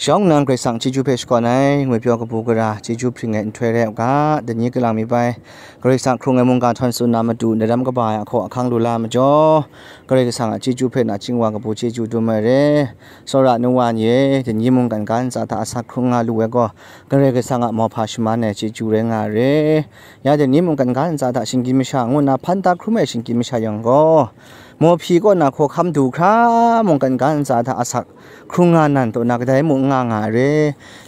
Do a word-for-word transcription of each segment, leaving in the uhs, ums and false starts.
Yawng nang Karai Kasang chyeju hpe shakawn ai, ngwi pyaw kabu gara, chyeju hpring ai nhtoi rai u ga, dai ni kalang mi bai, Karai Kasang hkrung ai mungga htawn tsun na matu, daram kaba ai ahkaw ahkang lu la majaw, Karai Kasang a chyeju hpe nachying wa kabu chyeju dum ai re. Tsawra nu wa ni e, dai ni mungkan ga ntsa hta asak hkrung nga lu ai gaw, Karai Kasang a mauhpa shaman ai chyeju rai nga ai re. Ya dai ni mungkan ga ntsa hta shinggyim masha ngu nna hpan ta hkrum ai shinggyim masha yang gaw, Mawhpyi kaw na hkawhkam du hkra mungkan ga ntsa hta asak hkrung nga nan taw na kadai mung n nga nga ai re.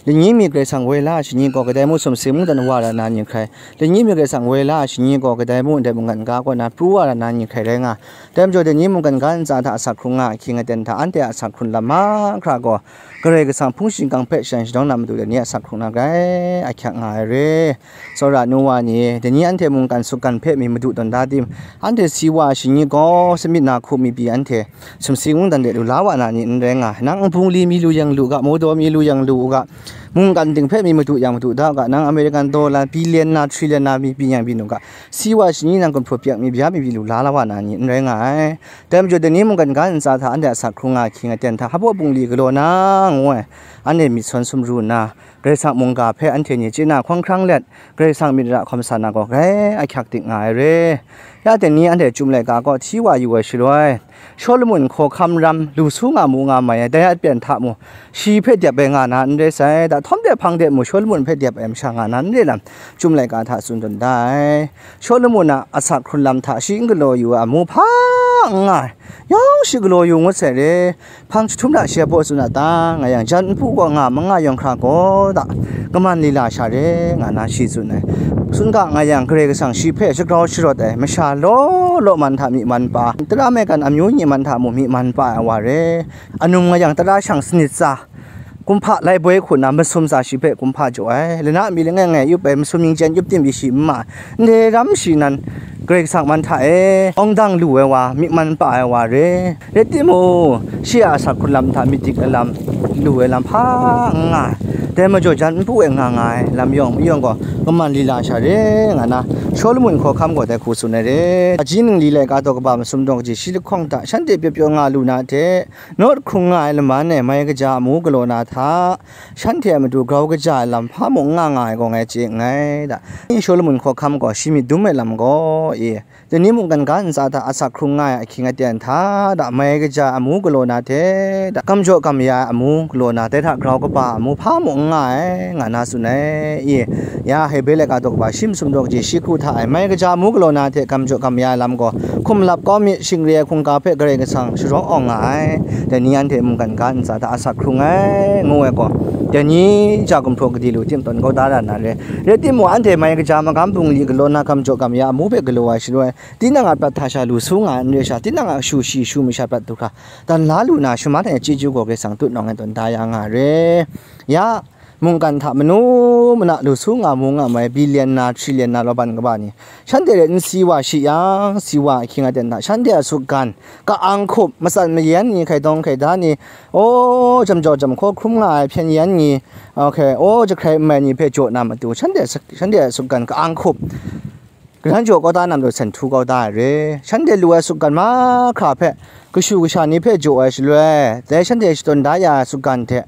Lani mi Karai Kasang woi la ai shani gaw kadai mung sumsing mungdan wa ra na ni hkrai, lani mi Karai Kasang woi la ai shani gaw kadai mung ndai mungkan ga kaw na pru wa ra na ni hkrai rai nga. Dai majaw dai ni mungkan ga ntsa hta asak hkrung nga ahkying aten hta anhte a asak hkrun lam mahkra gaw Karai Kasang hpung shingkang hpe shadan shadawng na matu dai ni asak hkrung na grai ahkyak nga ai re. Tsawra nu wa ni, dai ni anhte mungkan sukgan hpe mi madu tawn da tim? Anhte si wa ai shani gaw samyit na hku mi pyi anhte sumsing mungdan de lu la wa na ni n rai nga, nang nbungli mi lu yang lu ga, mawdaw mi lu yang lu u ga, mungkan ting hpe mi madu yang madu da u ga, nang American dollar billion na trillion na mi pyi yang byin u ga, si wa ai shani nang gumhpraw pyak mi bya mi pyi lu la la wa na ni n rai nga ai. Dai majaw dai ni mungkan ga ntsa hta anhte asak hkrung nga ahkying aten hta hpaw bungli galaw na ngu ai, anhte myit sawn sumru nna, Karai Kasang mungga hpe anhte ni chye na hkawng hkrang let, Karai Kasang myit ra hkawm sa na gaw grai ahkyak dik nga ai re. Ya dai ni anhte Chyum laika kaw hti wa yu ai shaloi, Shawlumon hkawhkam ram lu su nga mu nga mai ai, dai a pyen hta mu, shi hpe dep ai nga na n re sai, da htawm de hpang de mu Shawlumon hpe dep ai masha nga na n re lam, Chyum laika hta tsun tawn da ai. Shawlumon a asak hkrun lam hta shi n galaw yu ai amu hpa n nga ai, yawng shi galaw yu ngut sai re. Hpang jahtum hta shi a baw tsun a ta nga yang, jan npu gaw nga manga yawng hkra gaw da, kaman lila sha re nga na shi tsun ai. Tsun ga nga yang, Karai Kasang shi hpe shagrau sharawt ai, masha law law man hta myi man pa, tara maigan amyu ni man hta mu myi man pa ai wa re. Anum nga yang tara shang sanit tsa, kumhpa laiboi hku na masum tsa shi hpe kumhpa jaw ai, lana mi langai ngai yup ai, masum yingchyen yup tim pyi shi n ma ai, ndai ram shi nan, Karai Kasang man hta e awng dang lu ai wa, myi man pa ai wa re. Rai timung, shi a asak hkrun lam hta myit dik ai lam, lu ai lam hpa n nga ai. Dai majaw jan npu e nga nga ai lam yawng mayawng gaw, kaman lila sha re nga na, Shawlumon hkawhkam gaw dai hku tsun ai re. Aji ningli laika daw kaba masum daw kaji shi lahkawng hta shanhte pyaw pyaw nga lu na hte, nawt hkrung nga ai laman e mai kaja amu galaw na hta, shanhte a matu grau kaja ai lam hpa mung n nga nga ai gaw ngai chye nngai da. Shawlumon hkawhkam gaw shi myit dum ai lam gaw, e, dai ni mungkan ga ntsa hta asak hkrung nga ai ahkying aten hta da mai kaja amu galaw na hte da, kamjaw kamya ai amu galaw na, dai hta grau kaba amu hpa mung n nga ai, nga na tsun ai, e, ya Hebre laika daw kaba shi masum daw kaji shi hku hta e mai kaja amu galaw na hte kamjaw kamya ai lam gaw, hkum lap kau myit, shingre ai hkungga hpe Karai Kasang sharawng awng nga ai. Dai ni anhte mungkan ga ntsa hta asak hkrung ai, ngu ai gaw, dai ni ja gumhpraw kadi lu tim tawn kau da ra na re. Rai timung, anhte mai kaja magam bungli galaw na, kamjaw kamya amu hpe galaw ai shaloi, tinang a prat hta sha lu su nga ai n re sha, tinang a shu shi shu masha prat du hkra dan la lu na, shaman ai chyeju gaw Karai Kasang tutnawng e tawn da ya nga re. Ya, mungkan hta manu mana lu su nga mu nga mai, billion na, trillion na law ban kaba ni, shanhte rai n si wa shi yang, si wa ahkying aten hta, shanhte a sukgan, ka-ang hkup, matsat mayan ni, hkai dawng hkai da ni, aw, jam jau jam hkaw hkrum nga ai hpyen yan ni, okay, aw, jahkrai n mai ni hpe jaw na matu, shanhte a suk-, shanhte a sukgan ka-ang hkup, Kadan jaw kau da na majaw, sen htu kau da ai re. Shanhte lu ai sukgan mahkra hpe kashu kasha ni hpe jaw ai shaloi, dai shanhte shatawn da ya ai sukgan hte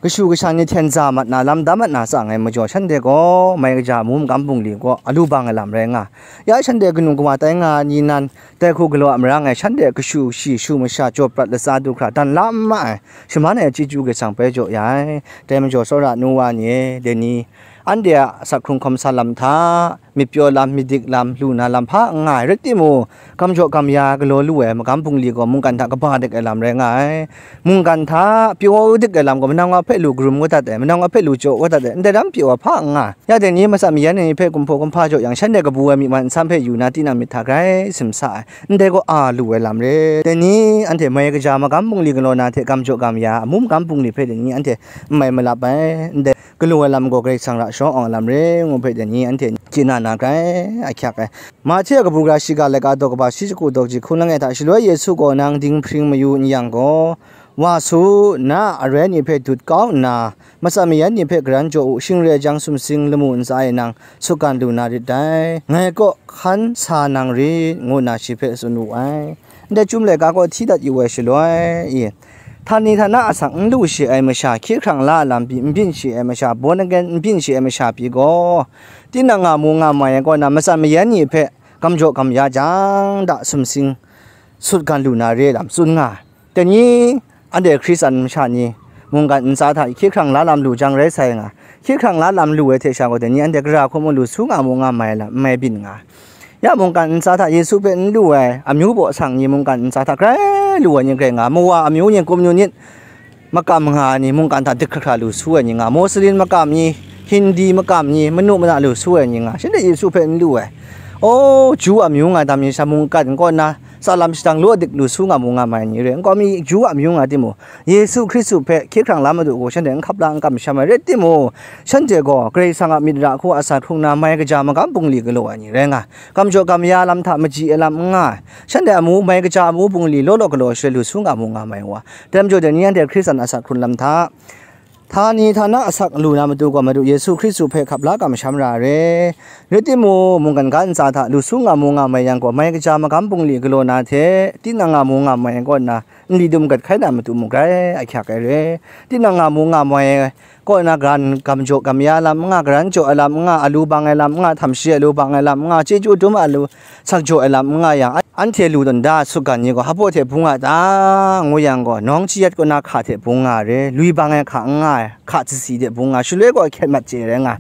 kashu kasha ni hten za mat na, lam da mat na tsa ngai majaw, shanhte gaw mai kaja amu magam bungli gaw alu bang ai lam rai nga. Ya shanhte kanu kawa tai nga ai ni nan, dai hku galaw a mara ngai, shanhte kashu shi shu masha jaw prat latsa du hkra dan la n ma ai, shaman ai chyeju Karai Kasang bai jaw ya ai. Dai majaw, tsawra nu wa ni e, dai ni, anhte a asak hkrung hkawm sa lam hta, myit pyaw lam, myit dik lam, lu na lam hpa n nga ai, rai timung, kamjaw kamya galaw lu ai magam bungli gaw mungkan hta kaba dik ai lam rai nga ai. Mungkan hta pyaw dik ai lam gaw, manang wa hpe lu karum kau dat ai, manang wa hpe lu jaw kau dat ai, ndai ram pyaw ai hpa n nga ai. Ya dai ni, matsat mayan ai ni hpe kumhpaw kumhpa jaw yang, shanhte kabu ai myi man nsam hpe yu na, tinang myit hta grai simsa ai, ndai gaw a lu ai lam re. Dai ni, anhte mai kaja magam bungli galaw na hte kamjaw kamya amu magam bungli hpe dai ni anhte n mai malap ai, ndai galaw ai lam gaw Karai Kasang ra sharawng awng ai lam re, ngu hpe dai ni anhte chye na na grai ahkyak ai. Mahte a kabu gara shiga laika daw kaba shi shagu daw kaji hku langai hta, shaloi Yesu gaw, nang dinghpring mayu n yang gaw, wa su, na a arai ni hpe dut kau nna, matsat mayan ni hpe garan jaw u, shing re ai jang sumsing lamu ntsa e nang sukgan lu na rit dai, ngai kaw hkan sa nang rit, ngu nna shi hpe tsun wu ai. Ndai Chyum laika kaw hti dat yu ai shaloi, i, Htani htana asak n lu shi ai masha, hkye hkrang la lam pyi n byin shi ai masha, born again n byin shi ai masha pyi gaw, tinang nga mu nga mai ai kaw na, matsan mayan ni hpe kamjaw kam ya jang da sumsing sutgan lu na re lam tsun nga. Dai ni, anhte Hkristan masha ni mungkan ntsa hta hkye hkrang la lam lu jang rai sai nga, hkye hkrang la lam lu ai hte sha gaw, dai ni anhte gara hkum lu su nga mu nga mai lam n mai byin nga. Ya mungkan ntsa hta Yesu hpe n lu ai amyu baw sang ni mungkan ntsa hta grai lu ai ni grai nga, mawa amyu ni, kumyu nit makam nga ai ni mungkan hta dik hkra hkra lu su ai ni nga, Moslem makam ni, Hindi makam ni, manu mana lu su ai ni nga, shanhte Yesu hpe n lu ai. O, Ju amyu nga dam ni sha mungkan kaw na, tsa lam shadang law dik lu su nga mu nga mai ni re, nkau mi Ju amyu nga timung, Yesu Hkristu hpe hkye hkrang la Madu gaw shanhte n hkap la n kamsham ai rai timung, shanhte gaw Karai Kasang a myit ra hku asak hkrung na mai kaja magam bungli galaw ai ni rai nga, kamjaw kam ya lam hta maji ai lam n nga ai, shanhte amu mai kaja amu bungli law law galaw shaloi lu su nga mu nga mai wa. Dai majaw dai ni anhte Hkristan asak hkrun lam hta, htani htana asak lu na matu gaw Madu Yesu Hkristu hpe hkap la kamsham ra ai re. Rai timung, mungkan ga ntsa hta lu su nga mu nga mai yang gaw, mai kaja magam bungli galaw na hte, tinang nga mu nga mai kaw nna, nli dum gat hkai na matu mung grai ahkyak ai re. Tinang nga mu nga mai kaw na, gara kamjaw kam ya lam n nga, gara jaw ai lam n nga, alu bang ai lam n nga, htam shi alu bang ai lam n nga, chyeju dum alu sak jaw ai lam n nga yang, an-, anhte lu tawn da sutgan ni gaw, hpaw hte bung a ta, ngu yang gaw, nawng chayat kaw na hka hte bung nga ai re, lui bang ai hka n nga ai, hka tsasi hte bung nga, shaloi gaw hkyet mat chye rai nga.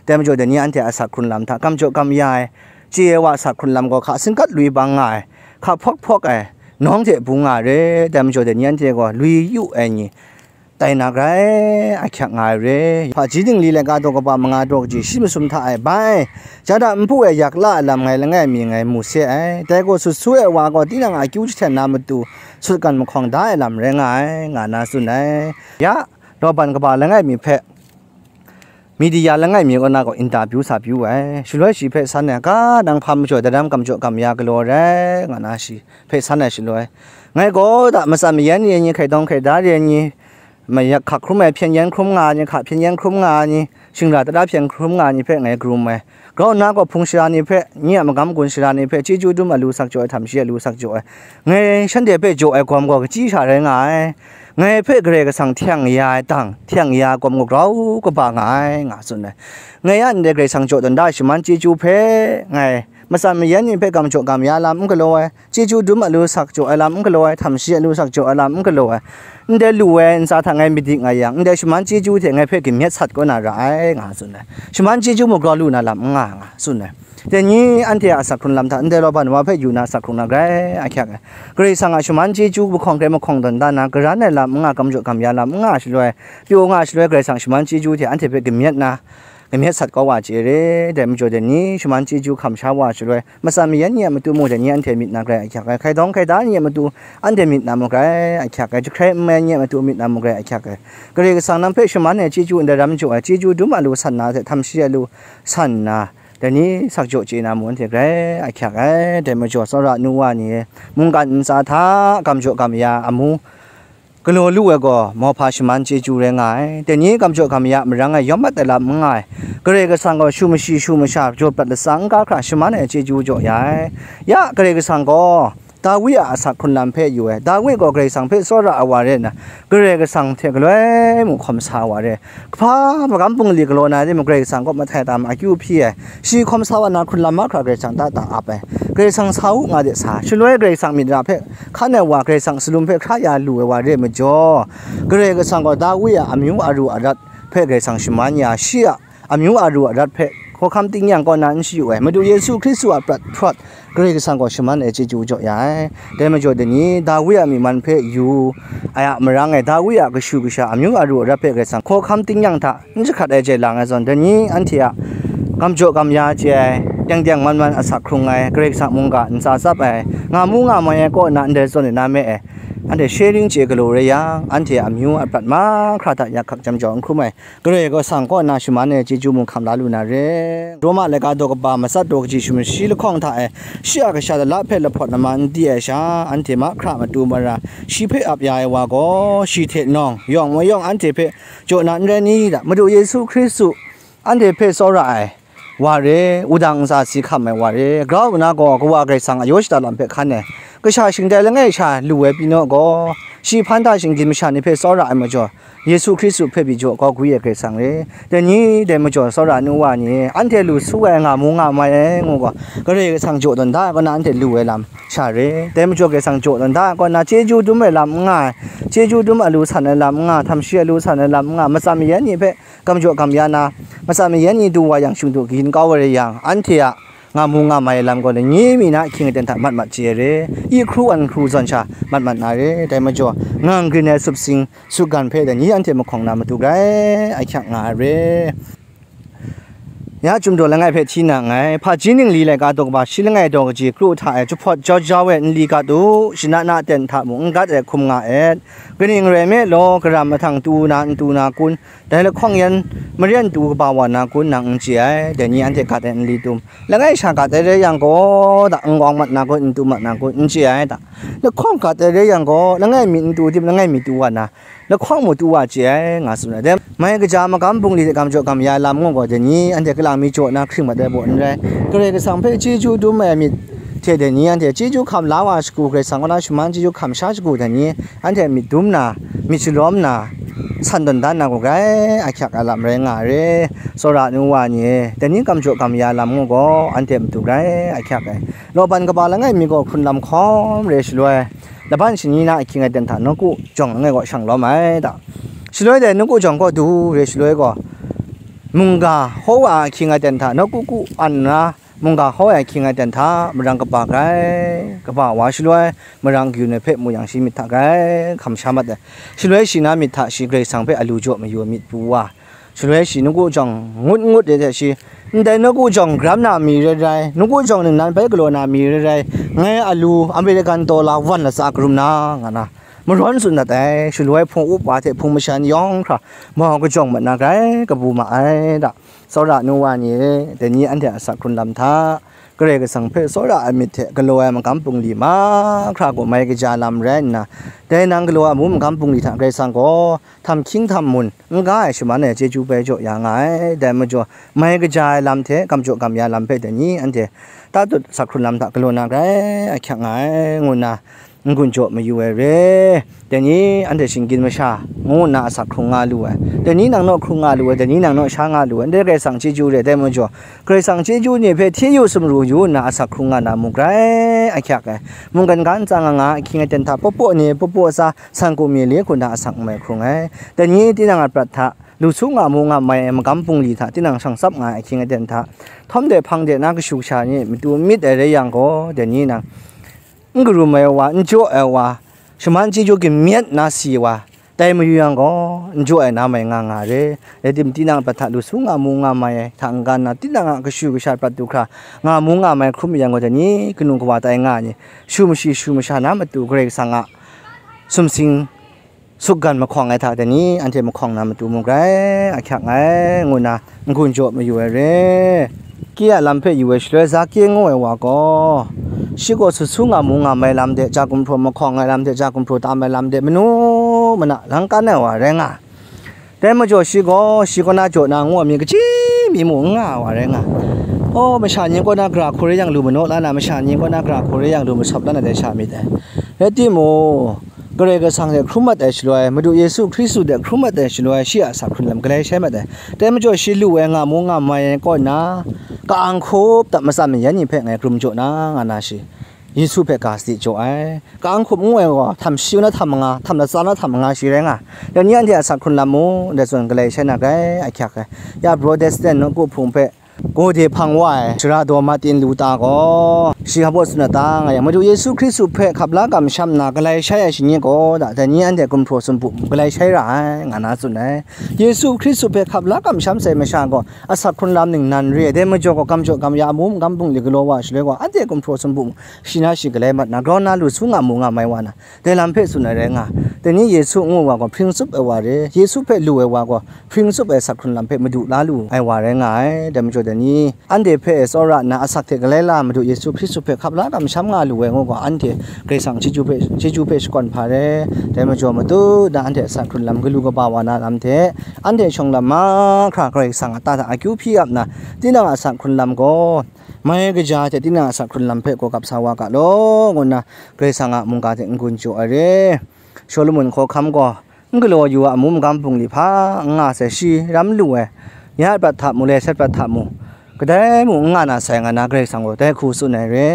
Dai majaw dai ni anhte a sak hkrun lam hta, kamjaw kam ya ai, chye ai wa a sak hkrun lam gaw hka singkat lui bang nga ai, hka hpawk hpawk ai, nawng hte bung nga ai re. Dai majaw dai ni anhte gaw lui yu ai ni, tai na grai ahkyak nga ai re. Hpaji dingli laika daw kaba manga daw kaji shi masum hta e bai, ja da npu e yak la ai lam ngai langai mi ngai mu se ai. Dai gaw sut su ai wa gaw tinang a akyu jahten na matu sutgan mahkawng da ai lam rai nga ai, nga na tsun ai. Ya, Laban kaba langai mi hpe, media langai mi kaw na gaw interview sa pyi wu ai. Shaloi shi hpe san ai, ga nang hpa majaw daram kamjaw kam ya galaw ai rai, nga na shi hpe san ai shaloi, ngai gaw da matsan mayan re ai ni, hkaidawng hkaida re ai ni, mayak hkak hkrum ai hpyen yan hkrum nga ai ni, hka hpyen yan hkrum nga ai ni, shingra tara hpyen hkrum nga ai ni hpe ngai karum ai. Grau nna gaw hpung shara ni hpe, nye a magam gun shara ni hpe, chyeju dum alu sak jaw ai, htam shi alu sak jaw ai, ngai shanhte hpe jaw ai gawm gaw kachyi sha rai nga ai. Ngai hpe Karai Kasang htyang ya ai dang, htyang ya ai gawm gaw grau kaba nga ai, nga tsun ai. Ngai a ndai Karai Kasang jaw tawn da ai shaman chyeju hpe, ngai matsan mayan ni hpe kamjaw kam ya lam n galaw ai, chyeju dum alu sak jaw ai lam n galaw ai, htam shi alu sak jaw ai lam n galaw ai, ndai lu ai ntsa hta ngai madik nga yang, ndai shaman chyeju hte ngai hpe kamyet sat kaw na ra ai, nga tsun ai. Shaman chyeju mung grau lu na lam n nga, nga tsun ai. Dai ni anhte a sak hkrun lam hta, ndai Laban wa hpe yu na sak hkrung na grai ahkyak ai. Karai Kasang a shaman chyeju mahkawng hkrai mahkawng tawn da na, garan ai lam n nga, kamjaw kam ya lam n nga shaloi, pyaw nga shaloi, Karai Kasang shaman chyeju hte anhte hpe kamyet na, kamyet sat kau wa chye re. Dai majaw dai ni shaman chyeju hkam sha wa shaloi, matsan mayan ni a matu mung dai ni anhte myit na grai ahkyak ai, hkaidawng hkaida ni a matu anhte myit na mung grai ahkyak ai, jahkrai n mai ni a matu myit na mung grai ahkyak ai. Karai Kasang nang hpe shaman ai chyeju ndai ram jaw ai, chyeju dum alu san na hte htam shi alu san na, dai ni sak jaw chye na mung anhte grai ahkyak ai. Dai majaw tsawra nu wa ni e, mungkan ntsa hta kamjaw kam ya amu galaw lu ai gaw mauhpa shaman chyeju rai nga ai. Dai ni kamjaw kam ya marang e yawm mat ai lam n nga ai. Karai Kasang gaw shu mashi shu masha jaw prat latsa n ga hkra shaman ai chyeju jaw ya ai. Ya, Karai Kasang gaw Dawi a asak hkrun lam hpe yu ai. Dawi gaw Karai Kasang hpe tsawra ai wa rai nna, Karai Kasang hte galoi mung hkawm sa ai wa rai. Hpa magam bungli galaw na rai timung, Karai Kasang kaw mahtai tam akyu hpyi ai. Shi hkawm sa wa na hkrun lam mahkra Karai Kasang ta ta ap ai. Karai Kasang sa u nga de sa, shaloi Karai Kasang myit ra hpe hkan ai wa, Karai Kasang salum hpe hkra ya lu ai wa re ai majaw, Karai Kasang gaw Dawi a amyu aru arat hpe Karai Kasang shaman ya, shi a amyu aru arat hpe hkawhkam tingnyang kaw na n shayu ai. Madu Yesu Hkristu a prat hprawt Karai Kasang gaw shaman ai chyeju jaw ya ai. Dai majaw dai ni, Dawi a myi man hpe yu ai a marang e, Dawi a kashu kasha amyu aru arat hpe Karai Kasang hkawhkam tingnyang hta n jahkrat ai jai lang ai zawn, dai ni anhte a kamjaw kam ya chye ai, teng teng man man asak hkrung ai, Karai Kasang mungga ntsa tsap ai, nga mu nga mai ai kaw na ndai zawn e na me ai, anhte sharing chye galaw rai yang, anhte a amyu a prat mahkra hta yak hkak jam jau n hkrum ai, Karai Kasang kaw na shaman ai chyeju mung hkam la lu na re. Roma laika daw kaba matsat daw kaji sumshi lahkawng hta e, shi a kasha lala hpe lahpawt lama n di ai sha, anhte mahkra matu mara shi hpe ap ya ai wa gaw, shi hte nawng, yawng mayawng anhte hpe jaw na n rai ni? Madu Yesu Hkristu anhte hpe tsawra ai wa re, wudang ntsa si hkam ai wa re, grau nna gaw Kawa Karai Kasang a yaw shada lam hpe hkan ai, kasha shingtai langai sha lu ai pyi naw gaw, Shi hpan hta shinggyim masha ni hpe tsawra ai majaw, Yesu Hkristu hpe pyi jaw kau gwi ai Karai Kasang re. Dai ni dai majaw tsawra nu wa ni, anhte lu su ai nga mu nga mai ai ngu gaw, Karai Kasang jaw tawn da ai kaw na anhte lu ai lam sha re. Dai majaw Karai Kasang jaw tawn da ai kaw na chyeju dum ai lam n nga ai, chyeju dum a lu san ai lam n nga, htam shi a lu san ai lam n nga, matsam mayan ni hpe gam jaw gam ya na, matsam mayan ni du wa yang shingdu kayin kau ai rai yang, anhte a nga mu nga mai ai lam gaw, ni mi na ahkying aten hta mat mat chye ai re, i hkru wan hkru zawn sha mat mat na re, dai majaw, ngang grin ai sup sing, sutgan hpe dai ni anhte mahkawng na matu grai ahkyak nga ai re. Ya chyum daw langai hpe hti na nngai, hpaji ningli laika daw kaba shi langai daw kaji kru hta e jahpawt jau jau e nli gat u, shana na aten hta mung n gat ai hkum nga et, kaning rai nme law, garam mahtang tu na n tu na kun, dai lahkawng yan maren tu kaba wa na kun nang n chye ai, dai ni anhte gat ai nli tum, langai sha gat ai rai yang gaw, da, n gawng mat na kun, n tu mat na kun, n chye ai, da, lahkawng gat ai rai yang gaw, langai mi n tu tim, langai mi tu wa na, lahkawng mu tu wa chye ai, nga tsun ai. Dai, mai kaja magam bungli hte gam jaw gam ya lam ngu gaw, dai ni anhte kalang mi jaw na hkring mat ai baw n rai, Karai Kasang hpe chyeju dum ai myit hte dai ni anhte chyeju hkam la wa shagu, Karai Kasang kaw na shaman chyeju hkam sha shagu, dai ni anhte myit dum na, myit shalawm na, san tawn dan na gaw grai ahkyak ai lam rai nga ai re. Tsawra nu wa ni e, dai ni gam jaw gam ya lam ngu gaw, anhte matu grai ahkyak ai. Lawban kaba langai mi gaw hkrun lam hkawm re shaloi, laban shani na ahkying aten hta nawku jawng langai gaw shang lawm ai da. Shaloi dai nawku jawng gaw du re shaloi gaw, mungga hkaw wa ahkying aten hta nawku ku an nna, mungga hkaw ai ahkying aten hta marang kaba grai, kaba wa shaloi, marang kayun ai hpe mu yang shi myit hta grai hkam sha mat ai. Shaloi shi na myit hta shi Karai Kasang hpe alu jaw mayu ai myit pru wa, shaloi shi nawku jawng ngut ngut re hte shi, ndai nawku jawng garam na mi rai rai, nawku jawng ningnan bai galaw na mi rai rai, ngai alu American dollar wan latsa karum na, nga na, marawn tsun dat ai. Shaloi hpung up wa hte hpung mashan yawng hkra mau kajawng mat na grai kabu ma ai da. Tsawra nu wa ni e, dai ni anhte a asak hkrun lam hta, Karai Kasang hpe tsawra ai myit hte galaw ai magam bungli mahkra gaw mai kaja lam rai nna, dai nang galaw ai amu magam bungli hta Karai Kasang gaw htam hkying htam mun n ga ai shaman e chyeju bai jaw ya nga ai. Dai majaw, mai kaja ai lam hte gam jaw gam ya lam hpe dai ni anhte tatut asak hkrun lam hta galaw na grai ahkyak nga ai, ngu nna n-gun jaw mayu ai re. Dai ni anhte shinggyim masha ngu nna asak hkrung nga lu ai. Dai ni nang naw hkrung nga lu ai, dai ni nang naw sha nga lu ai. Ndai Karai Kasang chyeju re, dai majaw, Karai Kasang chyeju ni hpe hti yu sumru yu nna asak hkrung nga na mu grai ahkyak ai. Mungkan ga ntsa nga nga ahkying aten hta paw paw ni, paw paw tsa, san ku mi le hku nna asak n mai hkrung ai. Dai ni tinang a prat hta lu su nga mu nga mai ai magam bungli hta tinang shang tsap nga ai ahkying aten hta, htawm de hpang de na kashu kasha ni matu myit ai rai yang gaw, dai ni nang n karum ai wa, n jaw ai wa, shaman chyeju kamyet na si wa, tai mayu yang gaw, n jaw ai na mai nga nga re. Rai tim, tinang a prat hta lu su nga mu nga mai ai hta n-ga nna, tinang a kashu kasha prat du hkra nga mu nga mai hkrum yang gaw, dai ni kanu kawa tai nga ai ni, shu mashi shu masha na matu Karai Kasang a sumsing sukgan mahkawng ai hta dai ni anhte mahkawng na matu mu grai ahkyak ngai, ngu nna n-gun jaw mayu ai re. Ke a lam hpe yu ai shaloi, Zake ngu ai wa gaw, shi gaw sut su nga mu nga mai lam de, ja gumhpraw mahkawng ai lam de, ja gumhpraw tam ai lam de, manu mana lang kan ai wa rai nga. Dai majaw shi gaw, shi kaw na jaw na ngu ai mi kaji mi mung n nga ai wa rai nga. Aw, masha ni kaw na gara hku rai yang lu manaw la na, masha ni kaw na gara hku rai yang lu masawp la na dai sha myit dai. Rai timung, Karai Kasang hte hkrum mat ai shaloi, Madu Yesu Hkristu hte hkrum mat ai shaloi, shi a asak hkrun lam galai shai mat ai. Dai majaw shi lu ai nga mu nga mai ai kaw na, ka-ang hkup tap matsam mayan ni hpe ngai hkrum jaw na, nga na shi, Yesu hpe ga sadi jaw ai. Ka-ang hkup ngu ai gaw, htam shi kaw na htam manga, htam latsa na htam manga shi rai nga. Dai ni anhte a asak hkrun lam mung, dai zawn galai shai na grai ahkyak ai. Ya Protestant nawku hpung hpe, gawde hpang wa ai, Sara daw Martin Luther gaw, shi hpa baw tsun na ta nga yang, Madu Yesu Hkristu hpe hkap la kamsham nna galai shai ai shani gaw, da, dai ni anhte gumhpraw sumpu galai shai ra ai, nga na tsun ai. Yesu Hkristu hpe hkap la kamsham sai masha gaw, asak hkrun lam ningnan re ai, dai majaw gaw, gam jaw gam ya amu magam bungli galaw wa shaloi gaw, anhte gumhpraw sumpu shi na shi galai mat na, grau na lu su nga mu nga mai wa na, dai lam hpe tsun ai rai nga. Dai ni Yesu ngu wa gaw hpring tsup ai wa re, Yesu hpe lu ai wa gaw hpring tsup ai asak hkrun lam hpe madu la lu ai wa rai nga ai. Dai majaw dai ni anhte hpe tsawra nna asak hte galai la Madu Yesu Hkristu hpe hkap la kamsham nga lu ai ngu gaw, anhte Karai Kasang chyeju hpe, chyeju hpe shakawn hpa re. Dai majaw matu na anhte asak hkrun lam galu kaba wa na lam hte, anhte shawng lam mahkra Karai Kasang a ta hta akyu hpyi ap nna, tinang a asak hkrun lam gaw, Mai kaja hte tinang a asak hkrun lam hpe gawgap sa wa ga law, ngu nna Karai Kasang a mungga hte n-gun jaw ai re. Shawlumon hkawhkam gaw, n galaw yu a amu magam bungli hpa n nga sai, shi ram lu ai, ya a prat hta mu, le sat prat hta mu, kadai mung n nga na sai, nga na Karai Kasang gaw dai hku tsun ai re.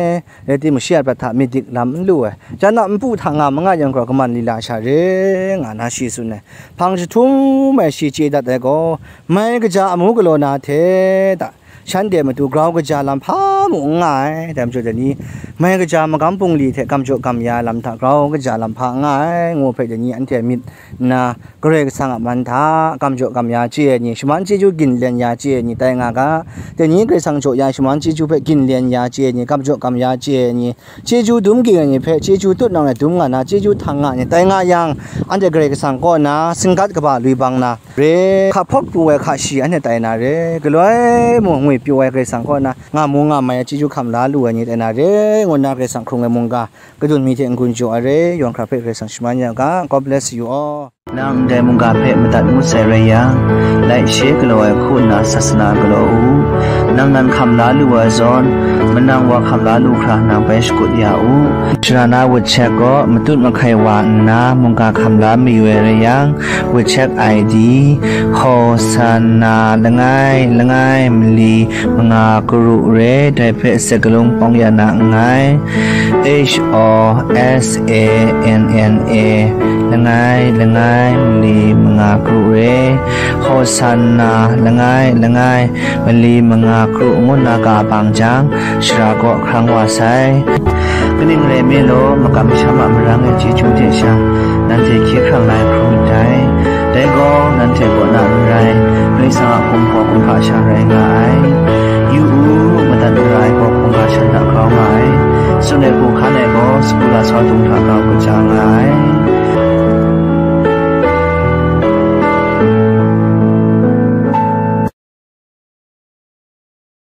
Rai timung, shi a prat hta myit dik lam n lu ai, jan a npu hta nga mangat yang gaw, kaman lila sha re, nga na shi tsun ai. Hpang jahtum ai shi chye dat ai gaw, mai kaja amu galaw na hte ta, shanhte matu grau kaja lam hpa mung n nga ai. Dai majaw, dai ni mai kaja magam bungli hte gam jaw gam ya ai lam hta grau kaja lam hpa n nga ai, ngu hpe, dai ni anhte myit nna, Karai Kasang a man hta gam jaw gam ya chye ai ni, shaman chyeju ginlen ya chye ai ni tai nga ga. Dai ni Karai Kasang jaw ya ai shaman chyeju hpe ginlen ya chye ai ni, gam jaw gam ya chye ai ni, chyeju dum ging ai ni hpe chyeju tutnawng e dum nga na, chyeju htang nga ai ni tai nga yang, anhte Karai Kasang kaw na singgat kaba lui bang na re, hka hpawt pru ai hka shi anhte tai na re, galoi mung ngwi pyaw ai Karai Kasang kaw na nga mu nga mai ai chyeju hkam la lu ai ni tai na re, ngu nna Karai Kasang hkrung ai mungga kadun mi hte n-gun jaw ai re, yawng hkra hpe Karai Kasang shaman ya u ga. God bless you all. Nang ndai mungga hpe madat ngut sai rai yang, laishe galaw ai hku nna sasana galaw u. Nang nan hkam la lu ai zawn, manang wa hkam la lu hkra nang bai shakut ya u. Shara na WeChat gaw matut mahkai wa nna mungga hkam la mayu ai rai yang, WeChat I D, Hosanna langai langai mali manga karu re, dai hpe sakalung pawng ya na nngai. H O S A N N A, langai langai mali manga karu re, Hosanna langai langai mali manga karu ngu nna ga bang jang, shara kaw hkrang wa sai. Kaning rai nme law, makam masham a marang e chyeju hte sha, nanhte hkye hkrang la ai hkrum ndai. Dai gaw, nanhte kaw na n rai, Karai Kasang a hkum gaw kumhpa sha rai nga ai. Yu u, madat mara ai gaw hkungga shan hta grau nga ai. Tsun ai hku hkan ai gaw, sagu lasau dung hta grau kaja nga ai.